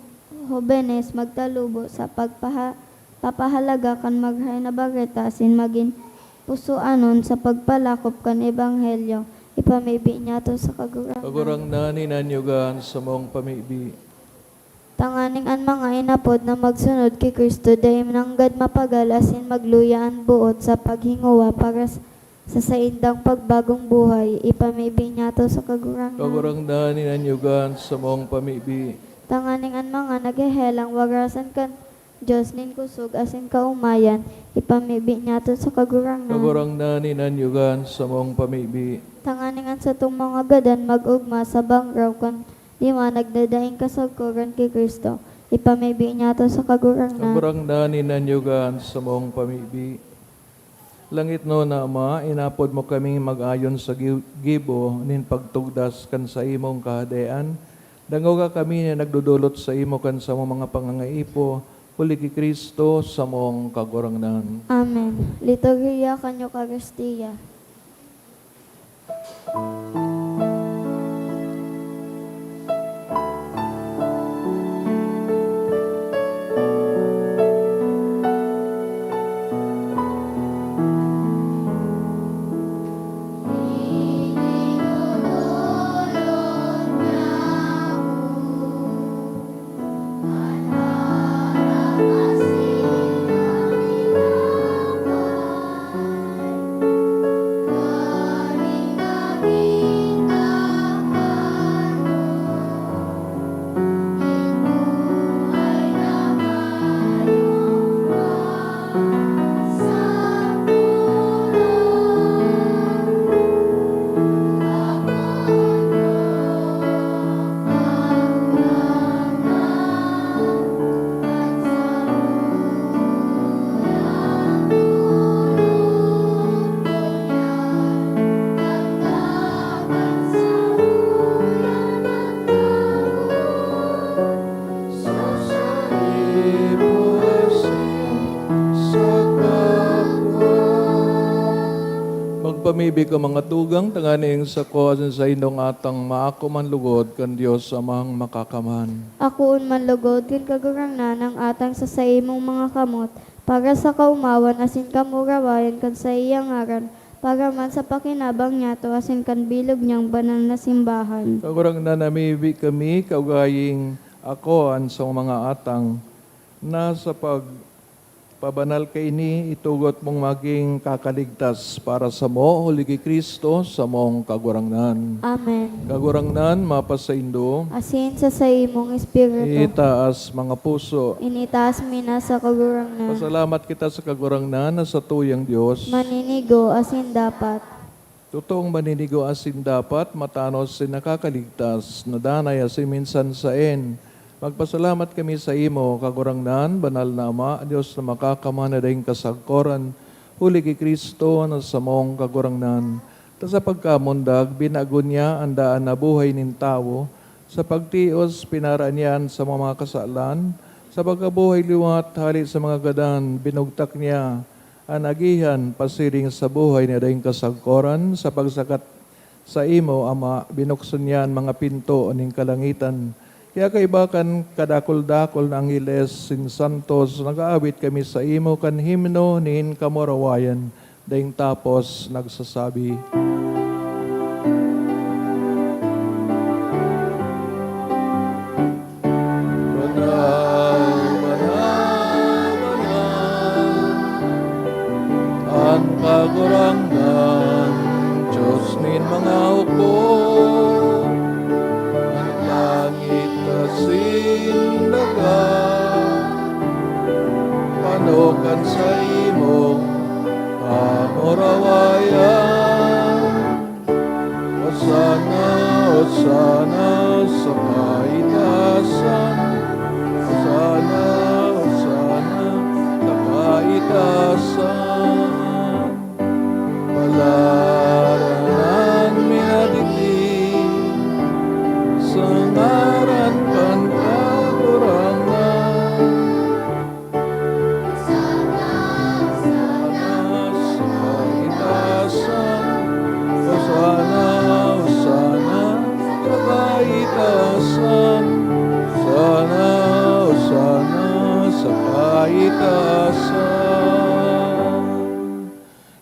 hobenes magtalubo sa pagpaha-, papahalaga kan Marahay na Bareta asin magin pusoanon sa pagpalakop kan ebanghelyo, ipamibi niyato sa Kagurangnan. Kagurangnan, hinanyuga an samong pamibi. Tanganing an mga inapod na magsunod ki Cristo dai nanggad mapagal asin magluya an boot sa paghingowa para s-, sa saindang pagbagong buhay, ipamibi niyato sa Kagurangnan. Kagurangnan, hinanyogan sa mong pamibi. Tanganing an mga naghehelang warasan kan Dios nin kusog asin kaomayan, ipamibi niyato sa Kagurangnan. Kagurangnan, hinanyogan sa mong pamibi. Tanganing an satong mga gadan mag-ogma sa bangraw kan liwanag na daing kasagkoran ki Cristo, ipamibi niyato sa Kagurangnan. Kagurangnan, hinanyogan sa mong pamibi. Langitnon na Ama, inapod mo kaming mag-ayon sa gi-, gibo nin pagtugdas kan saimong Kahadean. Dangoga kami na nagdodolot saimo kan samong mga pangangaipo, huli ki Cristo, samong Kagurangnan. Amen. Liturhiya kan Eukaristia. Magpamibi ka, mga tugang, tanganing sako asin saindong atang maako man lugod kan Dios Amang Makakamhan. Akoon man lugod kan Kagurangnan an atang sa saimong mga kamot, para sa kaomawan asin kamurawayan kan saiyang ngaran, para man sa pakinabang niyato asin kan bilog niyang banal na simbahan. Kagurangnan, namibi kami, kaugaying ako an sa mga atang, na sa pagpabanal kaini, itugot mong maging kakaligtas para samo, huli ki Cristo, samong Kagurangnan. Amen. Kagurangnan, mapasaindo. Asin sa saimong espiritu. Itaas mga puso. Initaas mi na sa Kagurangnan. Pasalamat kita sa Kagurangnan na satuyang Dios. Maninigo asin dapat. Totoong maninigo asin dapat, matanos asin nakakaligtas, na danay asin minsan saen. Magpasalamat kami saimo, Kagurangnan, Banal na Ama, Dios na Makakamhan na daing kasagkoran, huli ki Cristo na samong Kagurangnan. Ta sa pagkamundag, binago niya an daan na buhay nin tawo, sa pagtios, pinaraan niya an samong mga kasalan, sa pagkabuhay liwat, hale sa mga gadan, binugtak niya an agihan pasiring sa buhay na daing kasagkoran. Sa pagsakat saimo, Ama, binuksan niya an mga pinto nin kalangitan. Kaya kaiba kan kadakul-dakul na angheles nin santos, nag-aawit kami saimo kan himno nin kamurawayan, daing tapos nagsasabi, "Banal, banal, banal an Kagurangnan, Dios nin mga hukom. An langit asin daga, pano kan saimong kamurawayan." Hosana, Hosana sa kaitaasan. Hosana, Hosana sa kaitaasan. Paladan an minadigdi sa ngaran kan Kagurangnan. Hosana sa kaitaasan. Hosana, Hosana sa kaitaasan. Hosana, Hosana sa kaitaasan.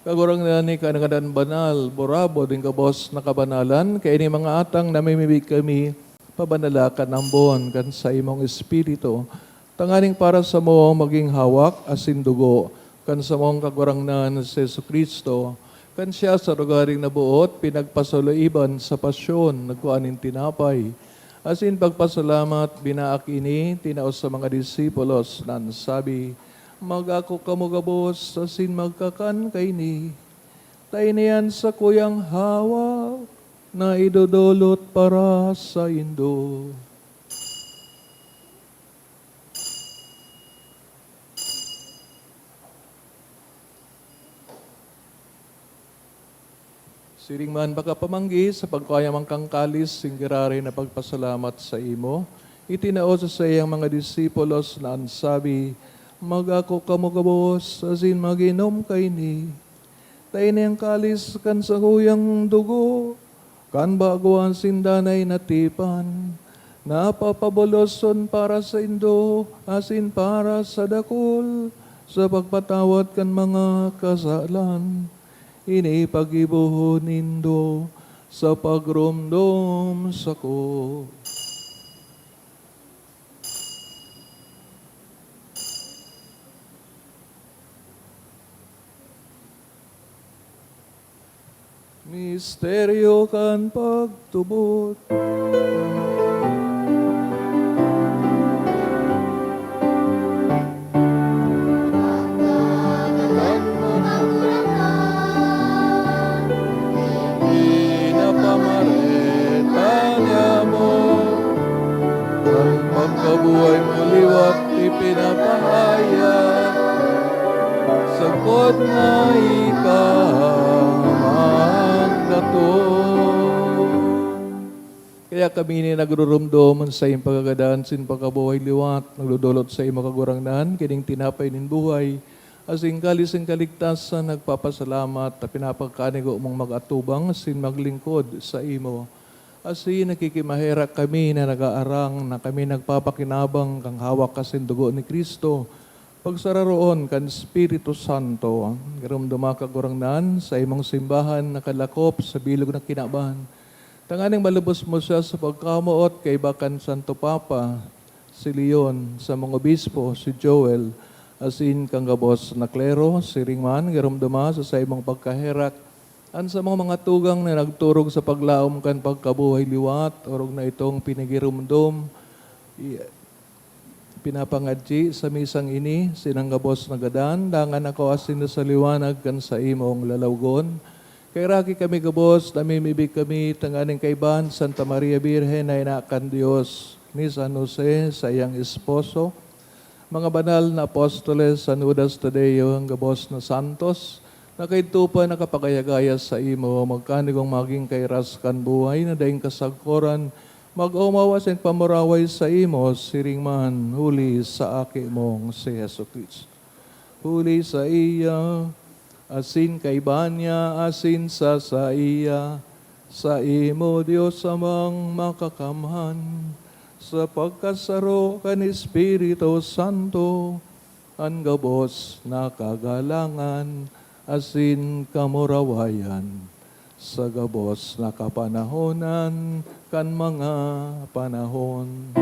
Kagurangnan, ika an ngani banal, burabod nin gabos na kabanalan, kaini mga atang namimibi kami Pabanala kan ambon kan saimong Espiritu, tanganing para samo magin hawak asin dugo kan samong Kagurangnan si Jesu-Cristo. Kan siya sa rogaring naboot, pinagpasaloiban sa pasyon, nagkua nin tinapay, asin pagpasalamat, binaak ini, tinao sa mga disipulos, na nagsabi, "Mag-ako kamo gabos asin magkakan kaini. Ta ini an sakuyang hawak na idodolot para saindo." Siring man pakapamanggi, sa pagkua niya man kan kalis, singgiraray na pagpasalamat saimo, itinao sa saiyang mga disipulos na an sabi, "Mag-ako kamo gabos asin mag-inom kaini. Ta ini an kalis kan sakuyang dugo kan bago asin danay na tipan, na papaboloson para saindo asin para sa dakul sa pagpatawad kan mga kasalan. Ini paggibohon nindo sa pagromdom sako." Misteryo kan pagtubod. Pinapamareta niamo, ang pagkabuhay mo liwat ipinapahayag, sagkod na ika magdatong. Kaya kami ini nagrurumdom sa iyong pagkagadan sin pagkabuhay liwat, nagdodolot sa imo Kagurangnan, kining tinapay nin buhay, asin kalis nin kaligtasan, nagpapasalamat ta pinapagkanigo mong mag-atubang asin maglingkod saimo. Asin nakikimaherak kami na nag-aarang na kami nagpapakinabang kan hawak asin dugo ni Cristo, pagsararoon kan Espiritu Santo. Giromdoma, Kagurangnan, sa imong simbahan nakalakop sa bilog na kinaban, tanganing malubos mo siya sa pagkamoot kaiba kan Santo Papa, si Leon, samong obispo, si Joel, asin kan gabos na klero. Siring man, giromdoma sa saimong pagkaherak an samong mga tugang na nagturog sa paglaom kan pagkabuhay liwat, orog na itong pinigiromdom, i-, pinapangadyi sa misang ini, sinang gabos na gadan, dangan ako asin sa liwanag kan saimong lalawgon. Kaheraki kami gabos, namimibi kami, tanganing kaiba an Santa Maria Birhen na ina kan Dios, ni San Jose, saiyang esposo, mga banal na apostoles, San Judas Tadeo, ang gabos na santos, na kaidto pa nakapagayagaya saimo, magkanigong magin kairas kan buhay na daing kasagkoran, mag-omaw asin pamuraway saimo, siring man, huli sa Aki mong si Jesu-Cristo. Huli saiya, asin kaiba niya, asin sa saiya, saimo, Dios Amang Makakamhan, sa pagkasaro kan Espiritu Santo, an gabos na kagalangan asin kamurawayan sa gabos na kapanahonan kan mga panahon.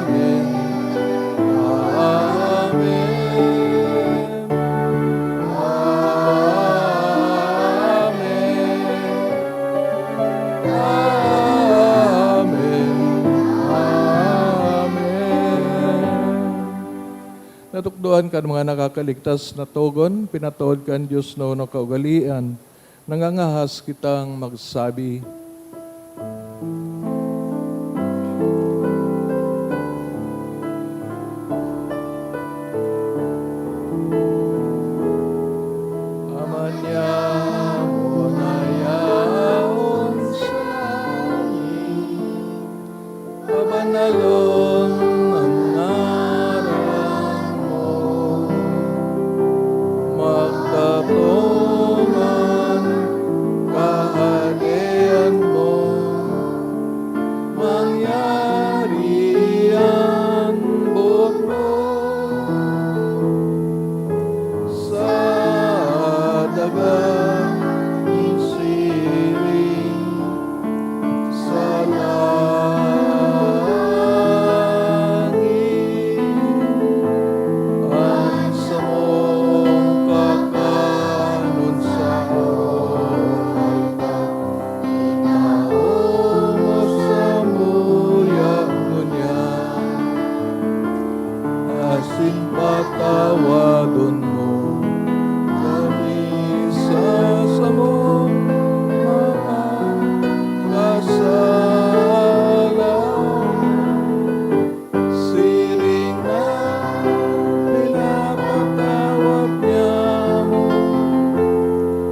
Amen. Amen. Amen. Amen. Amen. Natukdoan kan mga nakakaligtas na togon, pinatawad kan Dios na huno kaugalian, nangangahas kitang magsabi. Ama niamo na yaon sa langit, pabanalon an ngaran mo. Magdatong an Kahadean Patawadon mo kami sa samong mga kasalanan, siring na pinapatawad niamo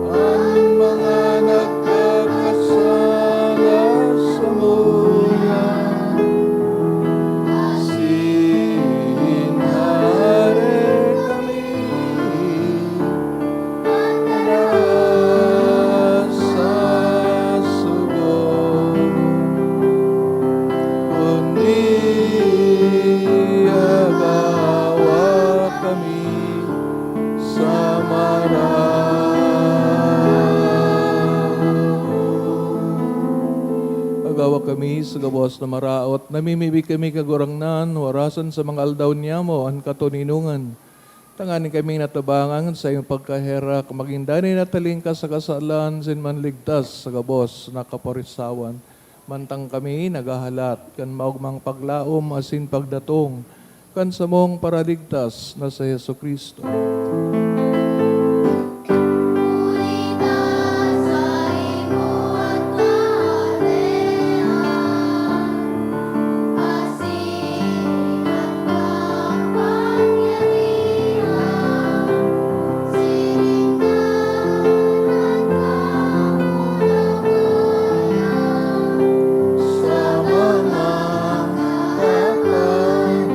an mga nagkakasala samuya. Asin hare kami sa sugo, kundi agawa kami sa maraot. Agawa kami sa gabos na maraot. Namimibi kami, Kagurangnan, warasan sa mga aldaw niyamo an katoninongan. Tanganing kami natabangan sa iyong pagkaherak, magin danay natalingkas sa kasalan, asin manligtas sa gabos na kaparisawan. Mantang kami naghahalat kan maogmang paglaom asin pagdatong kan samong Paraligtas na si Jesu-Cristo. Huli ta saimo an kahadean, asin an kapangyarihan, siring man an kabuhayan, sa mga kapanahon.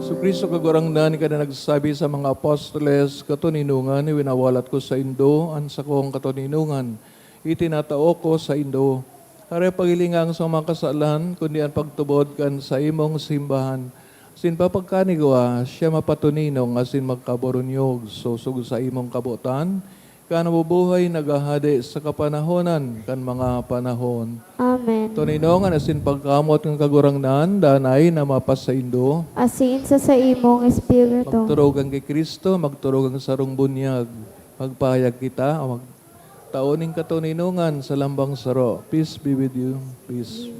Jesu-Cristo, Kagurangnan, ika na nagsabi sa mga apostoles, "Katoninongan, winawalat ko saindo an sakong katoninongan, itinatao ko saindo." Hare paghilinga an samong mga kasalan, kundi an pagtubod kan saimong simbahan. Asin papagkanigwa, siya mapatoninong asin magkaburunyog, sosog sa imong kabotan, ka nabubuhay, naghahade sa kapanahonan kan mga panahon. Amen. Toninongan asin pagkamoot kan Kagurangnan, danay na mapasaindo. Asin sa saimong espiritu. Magturugang ki Cristo, magturugang sarong bunyag. Magpahayag kita o magtao nin katoninongan sa lambang saro. Peace be with you. Peace.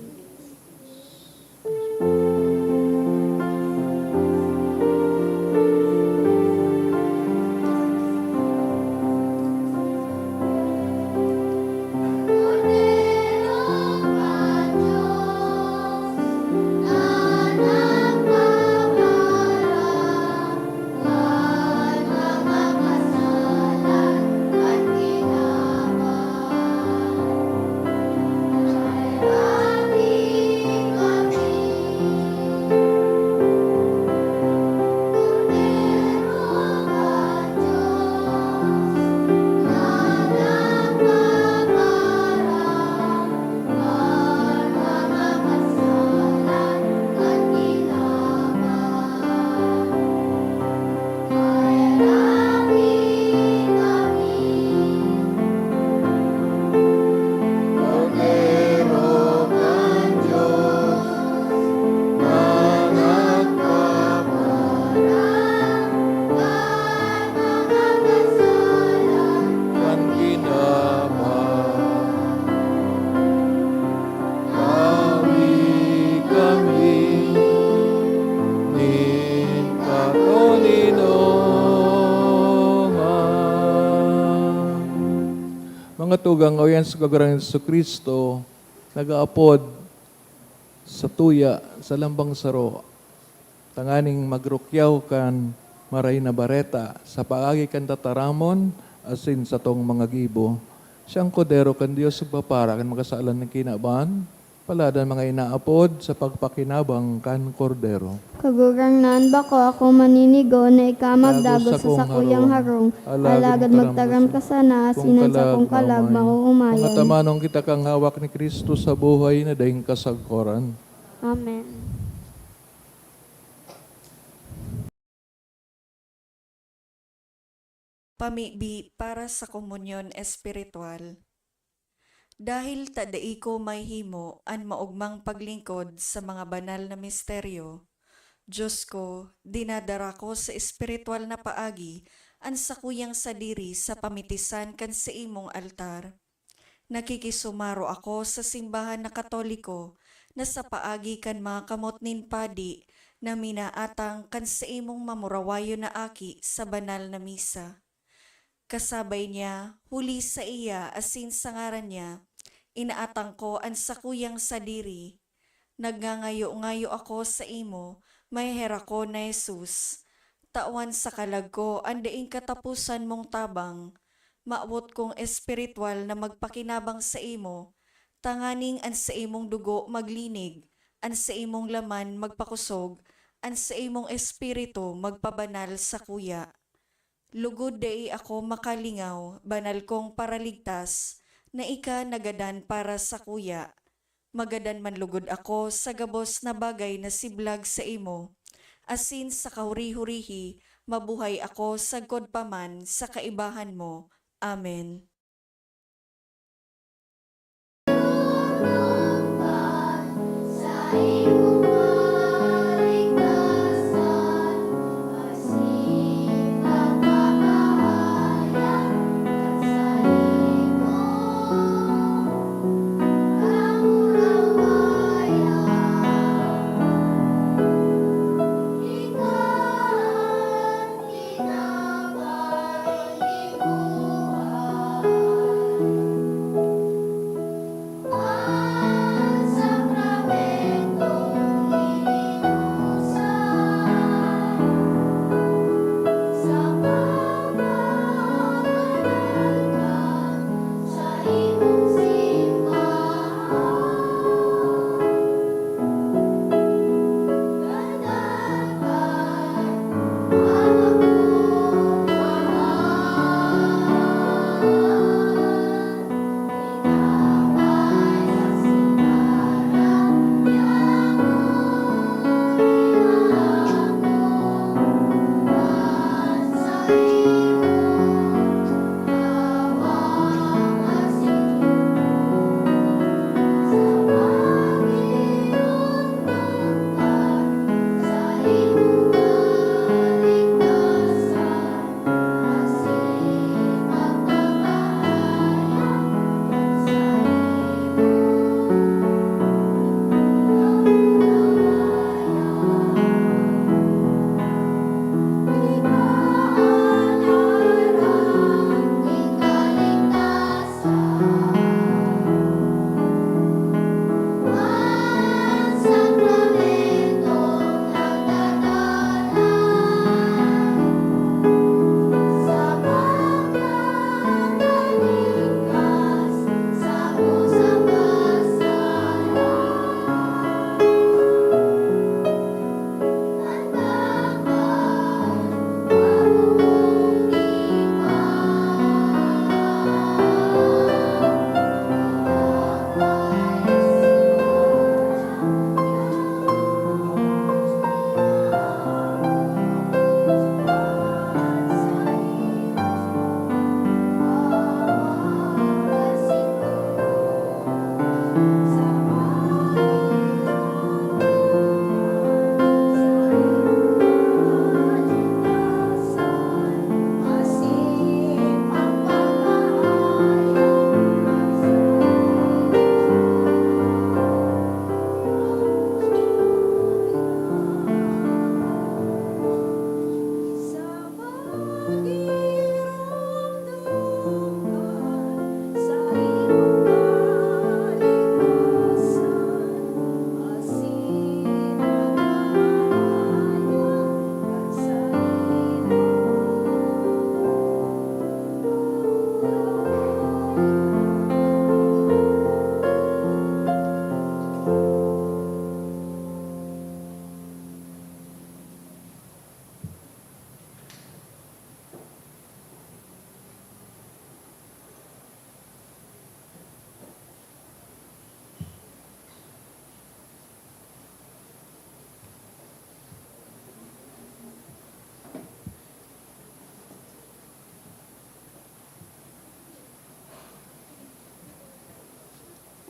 Tawi kami nin katoninongan. Mga tugang, ayan sa Kagurangnan Jesu-Cristo, nag-aapod sa tuya, sa lambang saro, tanganing magrukyaw kan Maray na Bareta sa paagi kan tataramon asin satong mga gibo. Siyang Kordero kan Dios nagpapara kan mga kasalan nin kinaban. Palad an mga inaapod sa pagpakinabang kan Kordero. Kagurangnan, bako ako maninigo na ika magdagos sa sakuyang harong, alagad magtaram ka sana, asin an sakong kalag maoomayan. Mga tamanong kita kan hawak ni Cristo sa buhay na daing kasagkoran. Amen. Pamibi para sa komunyon espiritual. Dahil ta dai ko mahihimo an maogmang paglingkod sa mga banal na misteryo, Diyos ko, dinadara ko sa espiritual na paagi an sakuyang sadiri sa pamitisan kan saimong altar. Nakikisumaro ako sa simbahan na Katoliko na sa paagi kan mga kamot nin padi na minaatang kan saimong mamurawayon na Aki sa banal na misa. Kasabay niya, huli saiya asin sa ngaran niya, inaatang ko an sakuyang sadiri. Nagngangayo-ngayo ako saimo, maheherakon na Jesus. Tawan sa kalag ko an daing kataposan mong tabang. Mawot kong espiritual na magpakinabang saimo, tanganing an saimong dugo maglinig, an saimong laman magpakosog, an saimong espiritu magpabanal sakuya. Lugod dai ako makalingaw, banal kong Paraligtas, na ika nagadan para sakuya. Magadan man lugod ako sa gabos na bagay na siblag saimo, asin sa kahuri-hurihi, mabuhay ako sagkod pa man sa kaibahan mo. Amen.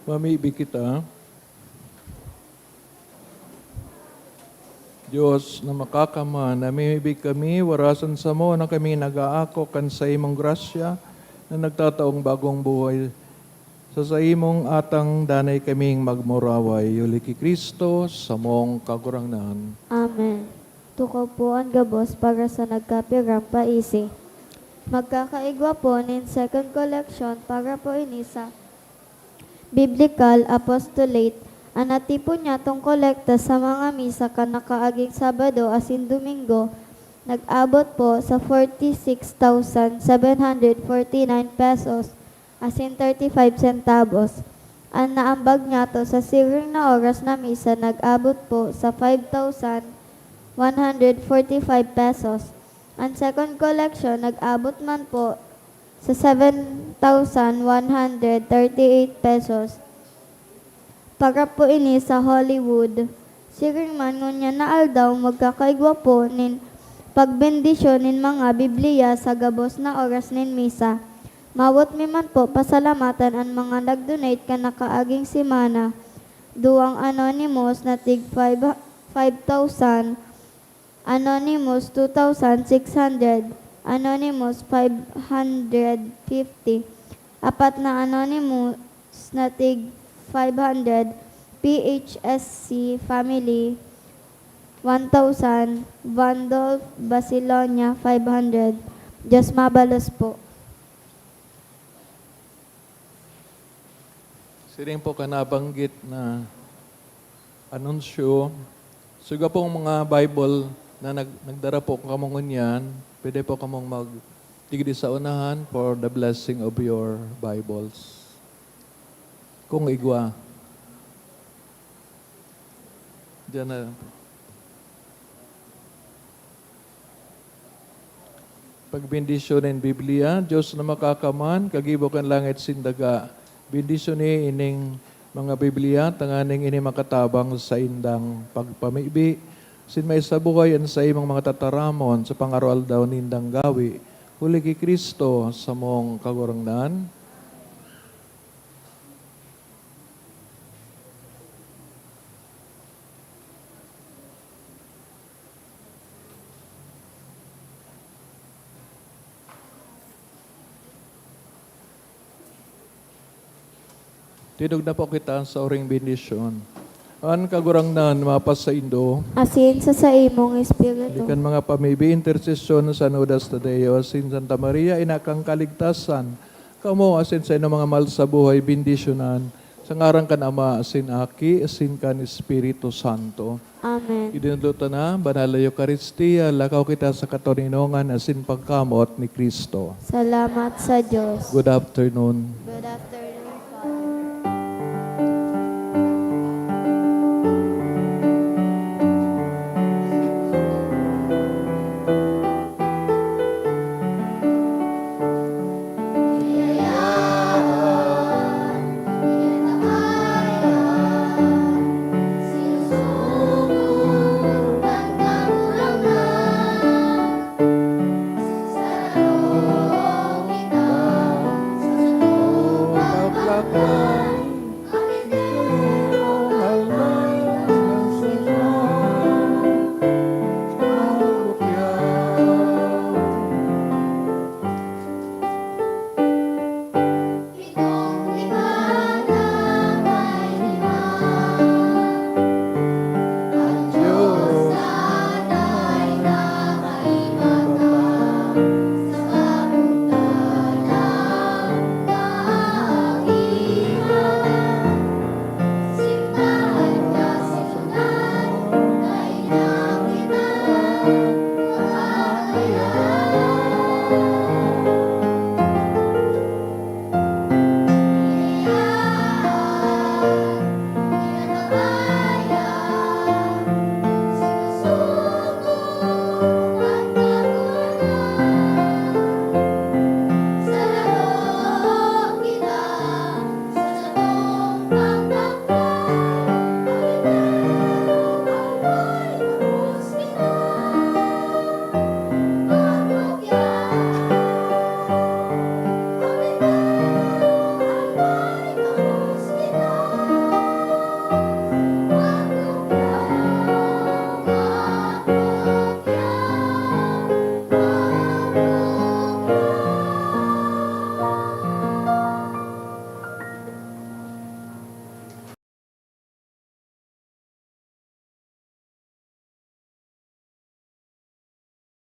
Mamibi kita. Dios na Makakamhan, namimibi kami, warasan samo na kami nag-aako kan saimong grasya na nagtataong bagong buhay Sa saimong atang danay kaming magmuraway, huli ki Cristo, samong Kagurangnan. Amen. Tukaw po an gabos para sa nagkapirang paisi. Magkakaigwa po nin second collection para po ini sa Biblical Apostolate. An natipon niyatong kolekta sa mga misa kan nakaaging Sabado asin Domingo nag-abot po sa forty-six thousand seven hundred forty-nine pesos asin thirty-five centavos. An naambag niyato sa siring na oras na misa nag-abot po sa five thousand one hundred forty-five pesos. An second collection nag-abot man po sa seven thousand one hundred thirty-eight pesos. Para po ini sa Hollywood. Siring man, ngunyan na aldaw, magkakaigwa po nin pagbendisyon nin mga Biblia sa gabos na oras nin misa. Mawot mi man po pasalamatan an mga nag-donate kan nakaaging semana. Duwang anonymous na tig five, five thousand, anonymous two thousand six hundred, anonymous five hundred fifty, apat na anonymous na tig five hundred, P H S C family one thousand, Vandolph Basilonia five hundred. Diyos mabalos po. Siring po kan nabanggit na anunsyo, suga pong mga Bible na nag-, nagdara po kamo ngunyan, pwede po kamong magdigdi sa unahan for the blessing of your Bibles. Kung igwa. Diyan na. Pagbendisyon nin Biblia. Dios na Makakaman, kagibo kan langit asin daga, bendisyoni ining mga Biblia, tanganing ini makatabang sa saindang pagpamibi, asin maisabuhay an saimong mga tataramon sa pangaroaldaw nindang gawi. Huli ki Cristo, samong Kagurangnan. Tidog na po kita sa oring bendisyon. An Kagurangnan mapasaindo. Asin sa saimong espiritu. Huli kan mga pamibi, intersesyon ni San Judas Tadeo, asin Santa Maria, ina kan kaligtasan, kamo asin saindong mga mahal sa buhay, bendisyonan, sa ngaran kan Ama, asin Aki, asin kan Espiritu Santo. Amen. Idinadlot ta na, Banal na Eukaristia, lakaw kita sa katoninongan asin pagkamoot ni Cristo. Salamat sa Dios. Good afternoon. Good afternoon.